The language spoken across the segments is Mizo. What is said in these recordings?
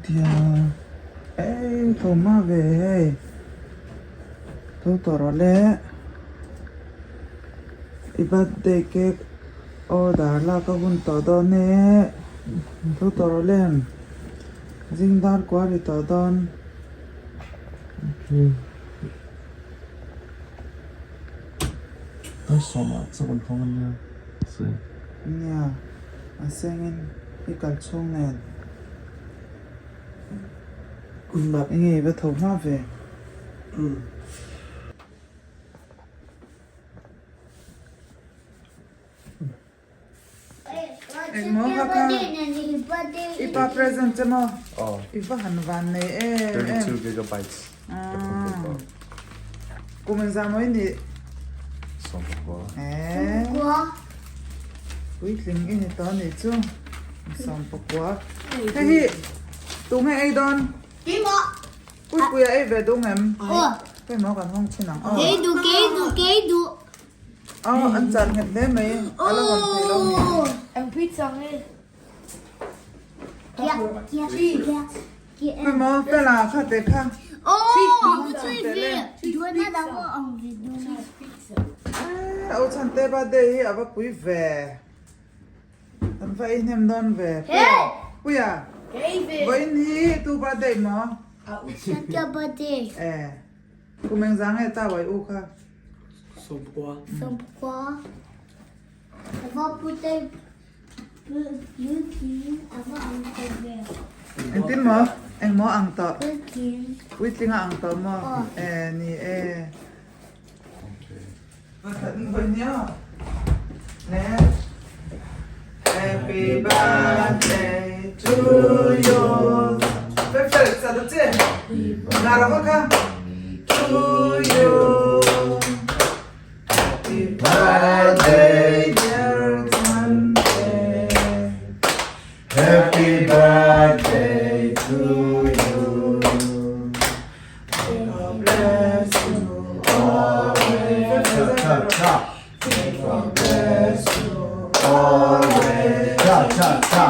tia ei tho hma ve hei tho tawh rawh le i birthday cake order lak a hun tawh dawn e tho tawh rawh le zing dar kual ri tawh dawn. Nia, a sengin i kal chhung nen enge i va tho hma ve? Engmaw kha kha i pa present che maw? I va han van nei em em. Kum engzah maw i nih? Eee puitling i ni tawh anih chu 14. Hei hi tunge ei dawn? Puipuia ei ve duh ngem? Hei maw kan hawng chhin ang aw. Aw an chan nghet hle mai a la hawn thei lo ni. Hei maw fela kha te kha. Aw chhan te birthday hi a va pui ve. An va ei hnem dawn ve. Puia vawiin hi tu birthday maw? Eh kum engzah nge ta uai u kha? Sawmpakua. Sawmpakua. Ava pute puitling ava ang tawh ve. Engtin maw? Eng maw ang tawh? Puitling. Puitling a ang tawh maw? Eh ni e. Happy birthday to you. Fel fel sa ta che. Nara kha kha. To you. Happy birthday dear Chante. Happy birthday to you. May God bless you always. Cha cha cha. May God bless you always. Cha cha cha.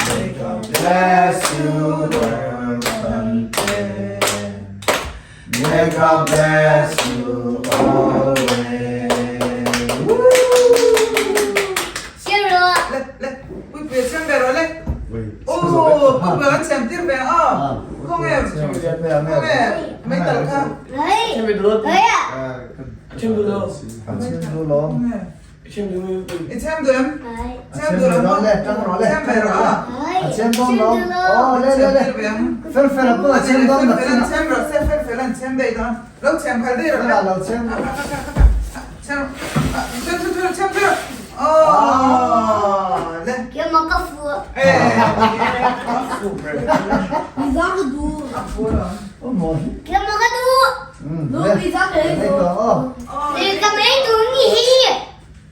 May God bless you, dear Chante. May God bless you always. Woo! Le le pui pui siam ve rawh le. Ooh pui pui an siam tir ve aw. Khawnge khawnge mai tal kha. I chhem duh em? Chhem duh lo maw? Chhem ve rawh a. Fel fel a chhem dawn Fel fel an chhem rawh se fel fel an chhem daih dawn. Lo chhem khalh daih rawh le. Chhem chhem chhem chhem rawh. Aww le.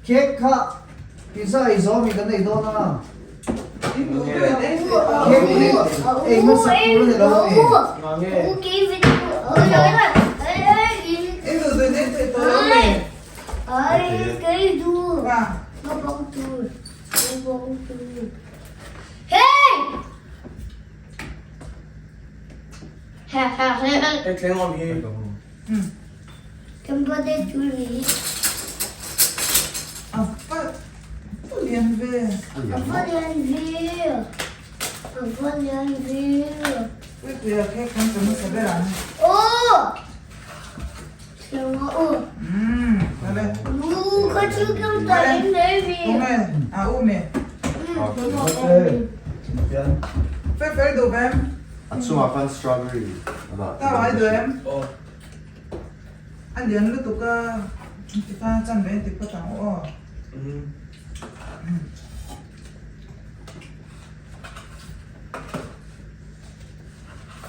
Cake kha pizza ei zawh mi kan ei dawn a. Cake ei hmasa tur a ni lo a mi. A chungah khan strawberry a dah. A lian lutuk a, tikhan a chan ve ti phawt ang aw.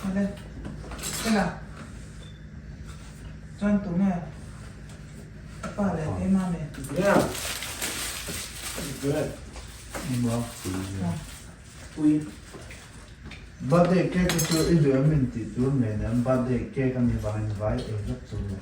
Awle, Stella, chuan tunge ka pa leh keimah nen? Yeah, good. Pui. Birthday cake te chu i duh em in tih tur nen em birthday cake a nih vangin vai ei vek tur lo.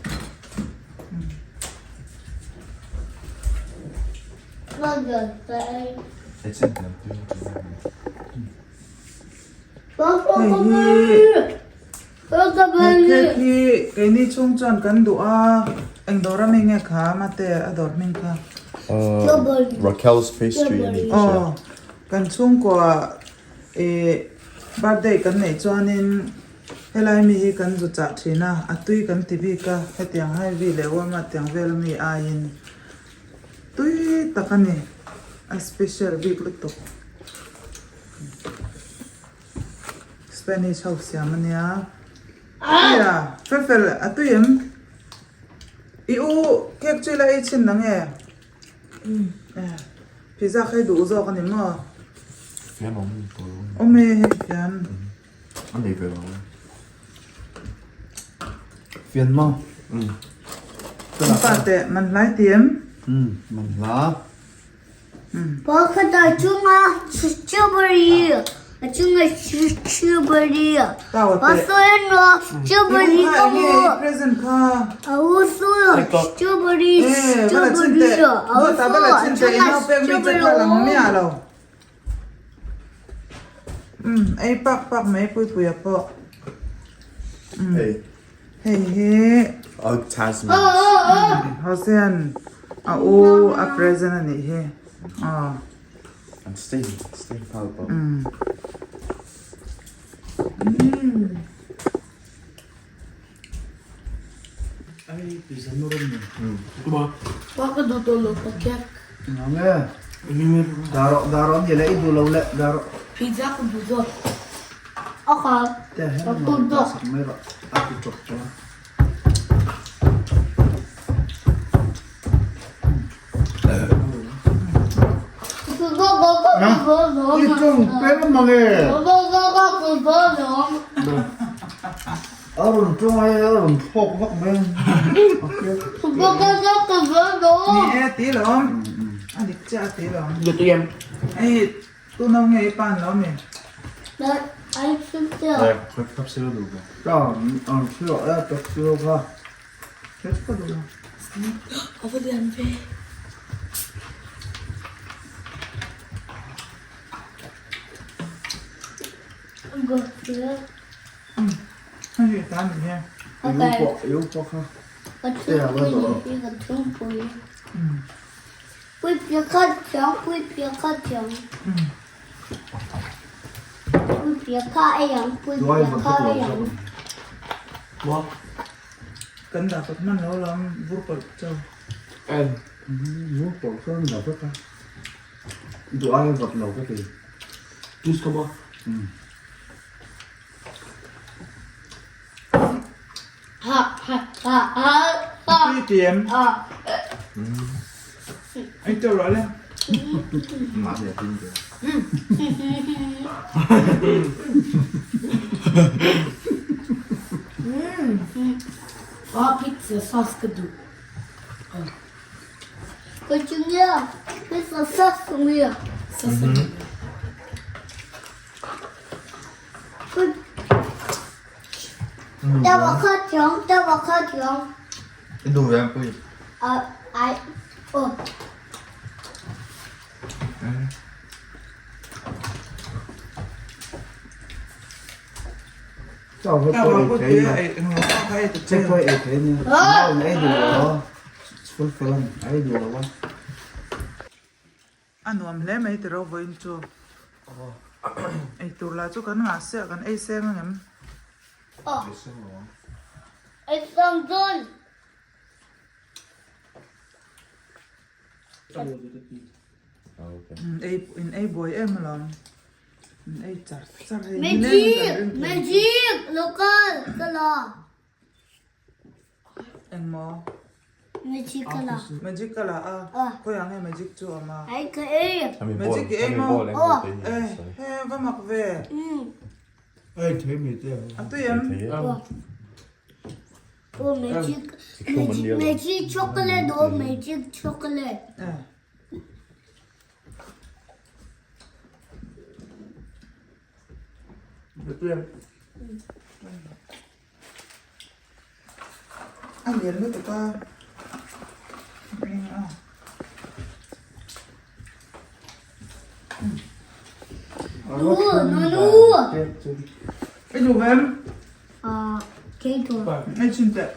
Hei hi he cake hi keini chhung chuan kan duh a, eng dawr ami nge kha mate a dawr hming kha? Raquel's pastry a ni ka hria. Aw kan chhungkua ih birthday kan neih chuanin helai mi hi kan zu chah thin a, a tui kan ti bik a, hetiang hai vi leh uama tiang vel ami aiin tui tak a ni, a special bik lutuk. Spanish ho siam a nia. Tia, Fefel a tui em? I u cake chu ila ei chhin na nge? Pizza kha i duh zawk a ni maw? Fian awm ni tawh lo. Awm e hei fian. A nei ve lo. Fian maw? Pa teh man hlai ti em? Man hla. Pakhat a chunga strawberry a chunga strawberry a strawberry ka hmu a u strawberry strawberry a u chunga strawberry Ei pak pak mai pui pui a pawh. Hei hi Hosea-a'n a u a present a nih hi aw. A rawn tawng a a rawn thlawk vak mai a. Ni e ti lawm a dik chiah a ti lawm. Hei tu no nge i pan lo mi? Kan dah kawt hman lo lam vur pawlh cho. Vur pawlh chuan dah vek a. Duh ai vawt lo ka ti. Tui ti em? Ei teuh rawh le. I duh ve ang pui. A nuam hle mai tiraw vawiin chu eitur lah chu kan ngah siah kan ei seng ang em? Ei in ei buai em alawm in ei char char hei Magic! Magic! Local! Kala! Engmaw? Magic ka la. Magic ka la a? Khawiah nge magic chu a awm a? Ai ka ei. Magic i ei maw? E he va mak ve. Ei thei mi te. A tui em? Oh magic magic chocolate oh magic chocolate. A tui em? A lian lutuk a Nu, nu, nu. I duh ve em? Ah, kei duh. Ei chhin teh.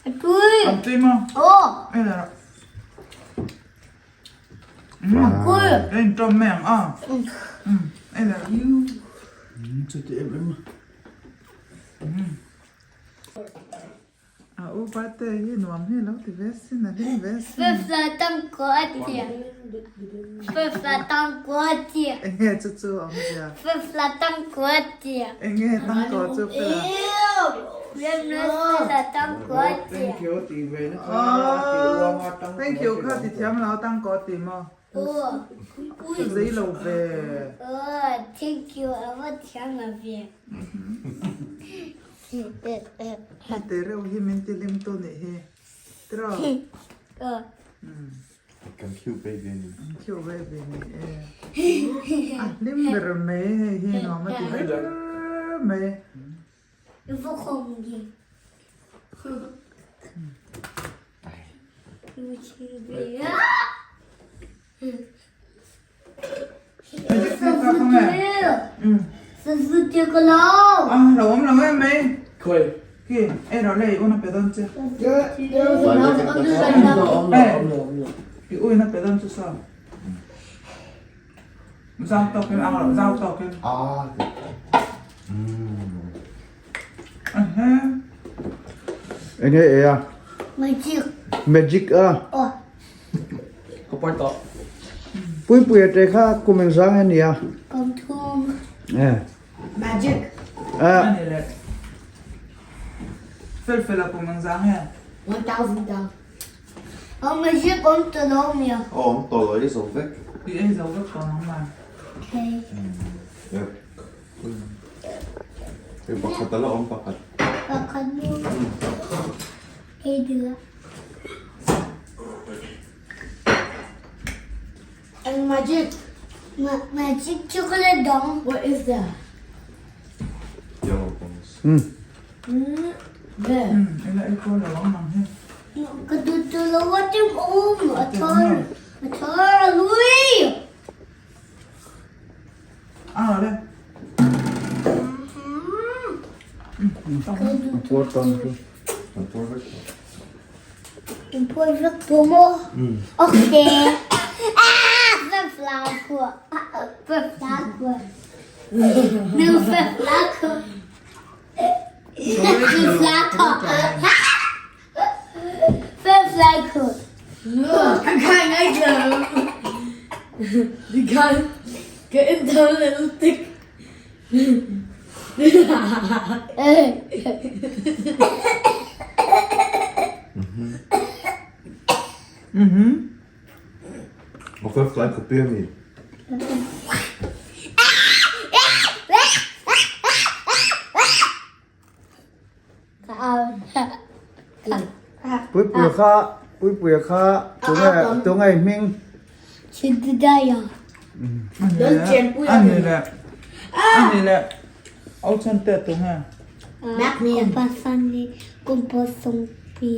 A tui. A tui maw? Aw. Ei leh rawh. A tui. Ei in tawm mai ang a. Ei leh rawh. Chuti em em a. A u birthday hi nuam hi lo ti ve sin a hlim ve sin. Fefla tang ko a ti. Fefla tang ko a ti. Enge chu chu a awmzia. Fefla tang ko a ti. Enge tang ko chu fela. Fefla tang ko a ti. Thank you ti ve na kha ti uang a tang Thank you kha ti thiam lo tang ko ti maw. Zei lo ve. Thank you a va thiam lo ve. Hei te reuh hi min ti hlim tu nih hi. Tiraw? Kan cute baby a ni. Kan cute baby a ni e. A hlim ber mai hei hi nuam a ti ber mai. A lo awm lo em mai. Khi ei rawh le i una pe dawn che. I uina pe dawn chu saw. Zau tawkin ang rawh zau tawkin. Enge e a? Magic. Magic a? Aw. Ka pawr tawh. Puipuia te kha kum engzang a nia? Kum thum. Eh. Magic. Eh. Ani le. Fel fel a kum engzang nge? 1000 down. Aw magic awm tawh lo mia. Aw awm tawh lo ei zo vek. I ei zo vek tawh nang man. Okay. Yep. Hei pakhat ala awm pakhat. Pakhat nu. Ei dua. And magic. Magic chocolate dong. What is that? Yellow balls. Mm. There. Ila ei pawh lo ang nang hi. Ka tu tu lo wa tim um a thar. A thar a lui. A le. A puar tawn chu. A puar vek tawh. In puar vek tawh maw? Okay. Ah! Fefla khua. Fefla khua. Nu fefla khua. Fefla khua. Fefla khua. I'm kind of You can't get into a little thick. Okay, fly copy a mi. Puipuia kha Puipuia kha tunge tunge i hming. Chididaya. Ani le ani le au chan te tunge. Pasani kumpasongpi.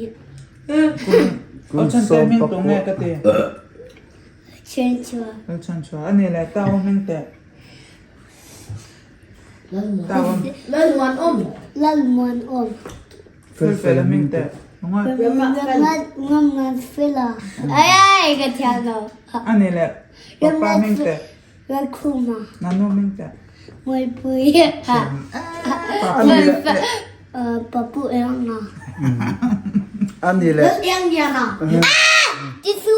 Au chan te hming tunge ka ti. Chenchua. Au chan chua ani le ta au hming te. Lalmuan awm. Lalmuan awm. Fel fel a hming teh. Ngam ngam fela. Ai ai ka thiam lo. Ani le papa hming teh. Lalkhuma. Nanu hming teh. Mualpui. Ani le Papu Enga. Ani le. Lal Eng Liana. Tisu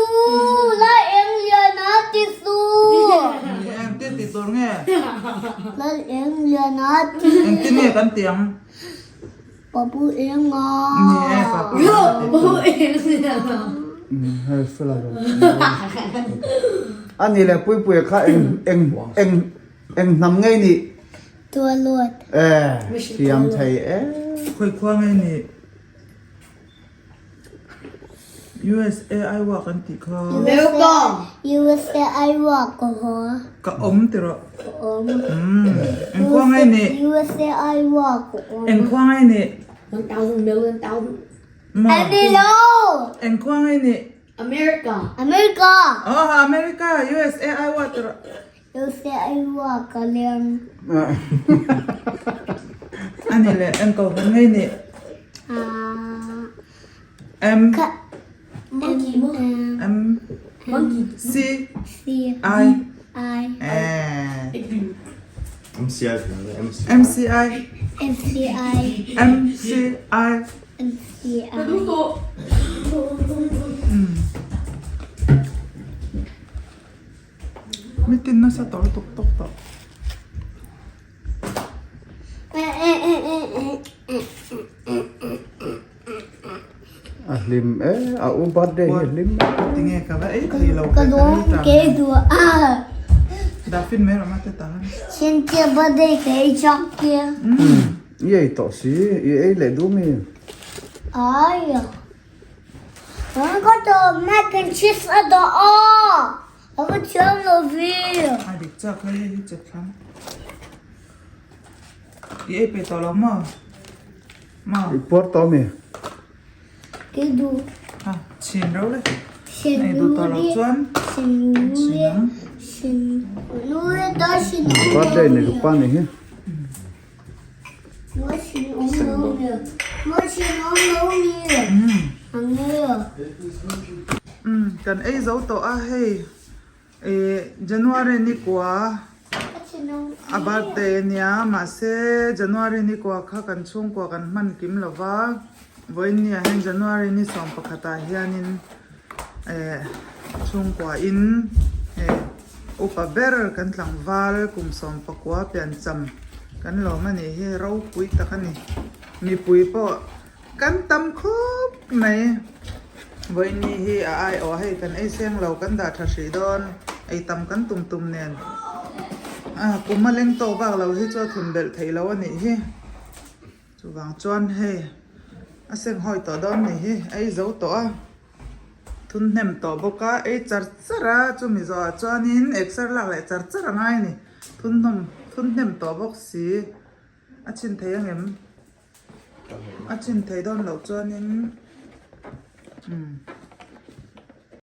Lal Eng Liana tisu. Engtin ti tur nge? Lal Eng Liana tisu. Engtin nge kan ti ang? Papu Enga. Ni e Papu Enga ti tur. Hei fela rawh. Ani le Puipuia kha eng eng eng eng hnam ngei nih? Tualuat. Eh thiam thei e. Khawi khua ngei nih? USA ai work an tih kha. America. USA ai work ka haw. Ka awm ti rawh. Ka awm. Eng khua ngei nih? USA ai work ka awm. Eng khua ngei nih? 1000 million thousand. Maw? Ani lo. Eng khua ngei nih? America. America. Aw America USA ai. tura. Ani leh eng ko hun ngei nih? M M C I M C I M C I Mitin nasa tawh lutuk tawk tawh. A hlim e, a u birthday hi a hlim e. Tinge ka va ei thei lo Ka lawm ke duh a. Dafin mai rawh mate tahan. Cynthia birthday ka ei chak kia. I ei tawh si, i ei leh duh mi? Ai. Ka tawh mac and cheese a dah a. A va thiam lo ve. A dik chak hei hei hi chet thlang. I ei pe tawh lo maw? Maw? I puar tawh mi? Ke duh. Ha, chhin reuh le. Ei duh tawh lo chuan. Chhin ang. Chhin nui ta chhin. Birthday nei rupa ni hi. Kan ei zo tawh a hei ih January ni kua a birthday a nia mahse January ni kua kha kan chhungkua kan hman kim lo va vawiin ah hian January ni 11 ah hianin eh chhungkua in eh Upa ber kan tlangval kum 19 piancham kan lawm a nih hi ropui tak a ni. Mipui pawh kan tam khawp mai. Vawiini hi a aiawh hei kan ei seng lo kan dah tha hrih dawn ei tam kan tum tum nen a kum a leng tawk vak lo hi chu a thun belh theih loh a nih hi. Chuvang chuan hei a seng hawi tawh dawn a nih hi a ei zo tawh a. Thun hnem tawh bawk a, ei char char a, chumi zawhah chuanin exer lak leh char char a ngai a ni. Thun hnawm, thun hnem tawh bawk si, a chhin thei ang em? A chhin thei dawn loh chuanin umm.